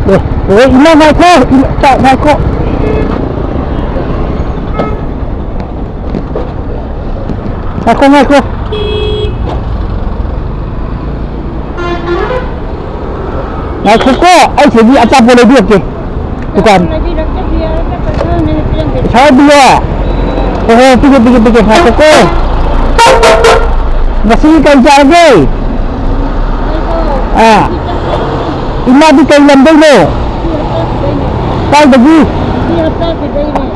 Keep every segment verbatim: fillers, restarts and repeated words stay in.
ꯑꯦ, ꯑꯦ, ꯏꯃꯥ, ꯉꯥꯏꯈꯣ, ꯏꯃꯥ, ꯉꯥꯏꯈꯣ꯫ ꯉꯥꯏꯈꯣ, ꯉꯥꯏꯈꯣ꯫ ꯉꯥꯏꯈꯣꯀꯣ, ꯑꯩ ꯁꯤꯗꯒꯤ ꯑꯆꯥꯄꯣꯠ ꯂꯩꯕꯤꯔꯛꯀꯦ꯫ ꯗꯨꯀꯥꯟ꯫ ꯂꯩꯕꯤꯔꯛꯀꯦ, ꯄꯤꯔꯛꯑꯒꯦ, ꯄꯩꯁꯥ ꯑꯣꯏꯅ ꯄꯤꯔꯝꯒꯦ꯫ ꯄꯩꯁꯥ ꯄꯤꯌꯣ? ꯍꯣꯏ, ꯍꯣꯏ, ꯄꯤꯒꯦ, ꯄꯤꯒꯦ, ꯄꯤꯒꯦ, ꯉꯥꯏꯈꯣꯀꯣ꯫ ꯉꯁꯤꯒꯤ ꯀꯔꯤ ꯆꯥꯔꯒꯦ? ꯑꯥ꯫ ꯏꯃꯥꯗꯤ ꯀꯩ ꯂꯝꯗꯩꯅꯣ? ꯀꯥꯏꯗꯒꯤ?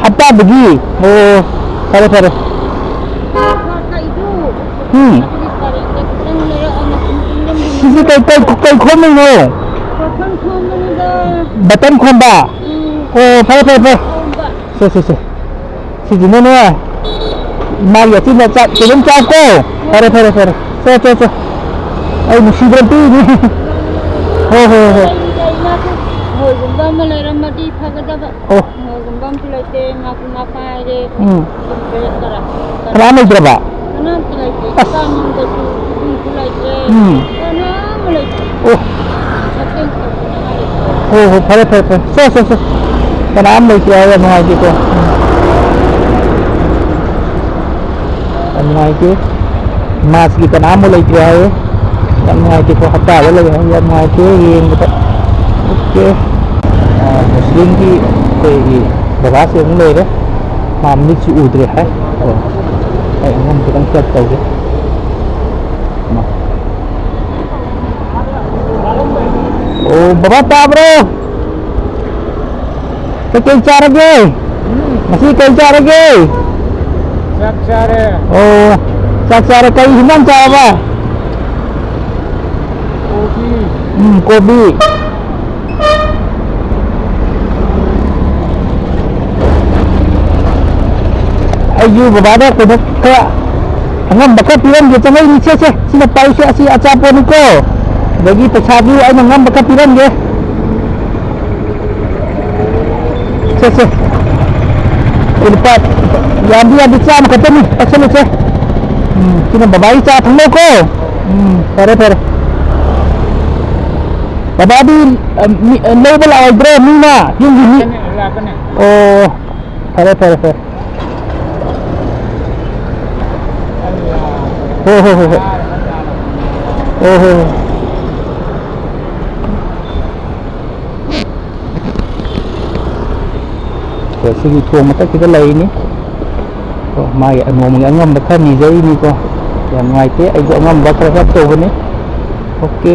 ꯍꯞꯇꯥꯗꯒꯤ? ꯑꯣ, ꯐꯔꯦ, ꯐꯔꯦ꯫ ꯎꯝ꯫ ꯁꯤꯗꯤ ꯀꯩ, ꯀꯩ, ꯀꯩ ꯈꯣꯝꯃꯤꯅꯣ? ꯕꯇꯟ ꯈꯣꯝꯕ? ꯑꯣ, ꯐꯔꯦ, ꯐꯔꯦ, ꯐꯔꯦ꯫ ꯁꯦ, ꯁꯦ, ꯁꯦ꯫ ꯁꯤꯁꯤꯅꯅꯦ, ꯏꯃꯥꯒꯤ ꯑꯆꯤꯟ ꯑꯆꯥꯛ ꯀꯩꯅꯣꯝ ꯆꯥꯎꯀꯣ꯫ ꯐꯔꯦ, ꯐꯔꯦ, ꯐꯔꯦ꯫ ꯆꯣ, ꯆꯣ, ꯆꯣ꯫ ꯑꯩ ꯅꯨꯡꯁꯤꯗꯅ ꯄꯤꯔꯤꯅꯤ꯫ ꯍꯣ, ꯍꯣ, ꯍꯣ꯫ ꯍꯣꯏꯒꯨꯝꯕ ꯑꯃ ꯂꯩꯔꯝꯃꯗꯤ ꯐꯒꯗꯕ꯫ ꯑꯣ꯫ ꯍꯣꯏꯒꯨꯝꯕ ꯑꯃꯁꯨ ꯂꯩꯇꯦ, ꯉꯥꯁꯨ ꯉꯥ ꯐꯥꯔꯦ꯫ ꯎꯝ꯫ ꯑꯗꯨꯝ ꯂꯩꯔꯛꯇꯔꯥ? ꯀꯅꯥꯝ ꯂꯩꯇ꯭ꯔꯕ? ꯀꯅꯥꯝꯇ ꯂꯩꯇꯦ꯫ ꯑꯁ꯫ ꯗꯨꯀꯥꯟ ꯂꯣꯝꯗꯁꯨ ꯃꯤꯁꯨ ꯂꯩꯇ꯭ꯔꯦ꯫ ꯎꯝ꯫ ꯀꯅꯥꯝ ꯂꯩꯇꯦ꯫ ꯑꯣ꯫ ꯃꯇꯦꯡ ꯇꯧꯕꯤꯅꯉꯥꯏ ꯂꯩꯇꯦ꯫ ꯍꯣ, ꯍꯣ, ꯐꯔꯦ, ꯐꯔꯦ, ꯐꯔꯦ꯫ ꯆꯣ, ꯆꯣ, ꯆꯣ꯫ ꯀꯅꯥꯝ ꯂꯩꯇꯦ ꯍꯥꯏꯕ ꯅꯨꯡꯉꯥꯏꯇꯦꯀꯣ꯫ ꯌꯥꯝ ꯅꯨꯡꯉꯥꯏꯇꯦ꯫ ꯃꯥꯁꯀꯤ ꯀꯅꯥꯝꯕꯨ ꯂꯩꯇ꯭ꯔꯦ ꯍꯥꯏꯌꯦ꯫ ꯌꯥꯝ ꯅꯨꯡꯉꯥꯏꯇꯦꯀꯣ꯫ ꯍꯞꯇꯥꯗ ꯂꯩ ꯍꯥꯏ꯫ ꯌꯥꯝ ꯅꯨꯡꯉꯥꯏꯇꯦ ꯌꯦꯡꯕꯗ꯫ ꯑꯣꯀꯦ꯫ ꯑꯥ, ꯃꯨꯁꯂꯤꯝꯒꯤ ꯑꯩꯈꯣꯏꯒꯤ ꯕꯕꯥꯁꯦ ꯑꯃꯨꯛ ꯂꯩꯔꯦ꯫ ꯃꯥ ꯃꯤꯠꯁꯨ ꯎꯗ꯭ꯔꯦ ꯍꯥꯏ꯫ ꯑꯣ꯫ ꯑꯩ ꯑꯉꯝꯕ ꯈꯤꯇꯪ ꯆꯦꯛ ꯇꯧꯒꯦ꯫ ꯑꯣ, ꯕꯕꯥ ꯇꯥꯕ꯭ꯔꯣ? ꯀꯩꯀꯩ ꯆꯥꯔꯒꯦ? ꯎꯝ꯫ ꯉꯁꯤ ꯀꯩ ꯆꯥꯔꯒꯦ? ꯆꯥꯛ ꯆꯥꯔꯦ꯫ ꯑꯣ, ꯆꯥꯛ ꯆꯥꯔꯦ꯫ ꯀꯩ ꯍꯤꯟꯖꯥꯡ ꯆꯥꯔꯕ? ꯀꯣꯕꯤ꯫ ꯎꯝ, ꯀꯣꯕꯤ꯫ ꯑꯩꯁꯨ ꯕꯕꯥꯗ ꯀꯩꯅꯣ ꯈꯔ ꯑꯉꯝꯕ ꯈꯔ ꯄꯤꯔꯝꯒꯦ ꯆꯪꯉꯛꯏꯅꯤ꯫ ꯁꯦ, ꯁꯦ, ꯁꯤꯅ ꯄꯥꯏꯁꯦ, ꯑꯁꯤ ꯑꯆꯥꯄꯣꯠꯅꯤꯀꯣ꯫ ꯑꯗꯒꯤ ꯄꯩꯁꯥꯁꯨ ꯑꯩꯅ ꯉꯝꯕ ꯈꯔ ꯄꯤꯔꯝꯒꯦ꯫ ꯁꯦ, ꯁꯦ꯫ ꯑꯩ ꯂꯨꯄꯥ ꯌꯥꯝꯗꯤ ꯌꯥꯝꯗꯤ ꯆꯥꯝꯃ ꯈꯛꯇꯅꯤ꯫ ꯄꯥꯏꯁꯜꯂꯨꯁꯦ꯫ ꯎꯝ, ꯁꯤꯅ ꯕꯕꯥꯒꯤ ꯆꯥ ꯊꯛꯅꯧꯀꯣ꯫ ꯎꯝ, ꯐꯔꯦ, ꯐꯔꯦ꯫ ꯕꯕꯥꯗꯤ, ꯑ, ꯃꯤ, ꯑ, ꯂꯧꯕ ꯂꯥꯛꯑꯣꯏꯗ꯭ꯔꯣ ꯃꯤꯅ? ꯌꯨꯝꯒꯤ ꯃꯤ? ꯂꯥꯛꯀꯅꯤ, ꯂꯥꯛꯀꯅꯤ꯫ ꯑꯣ, ꯐꯔꯦ, ꯐꯔꯦ, ꯐꯔꯦ꯫ ꯍꯣ, ꯍꯣ, ꯍꯣ, ꯍꯣ꯫ ꯑꯣ, ꯍꯣ, ꯍꯣ꯫ ꯑꯩꯈꯣꯏ ꯁꯤꯒꯤ ꯊꯣꯡ ꯃꯊꯛꯁꯤꯗ ꯂꯩꯔꯤꯅꯤ꯫ ꯑꯣ, ꯃꯥꯒꯤ ꯅꯣꯡꯃꯒꯤ ꯑꯉꯝꯕ ꯈꯔ ꯅꯤꯖꯔꯤꯅꯤꯀꯣ꯫ ꯌꯥꯝ ꯅꯨꯡꯉꯥꯏꯇꯦ, ꯑꯩꯁꯨ ꯑꯉꯝꯕ ꯈꯔ help ꯇꯧꯕꯅꯤ꯫ ꯑꯣꯀꯦ꯫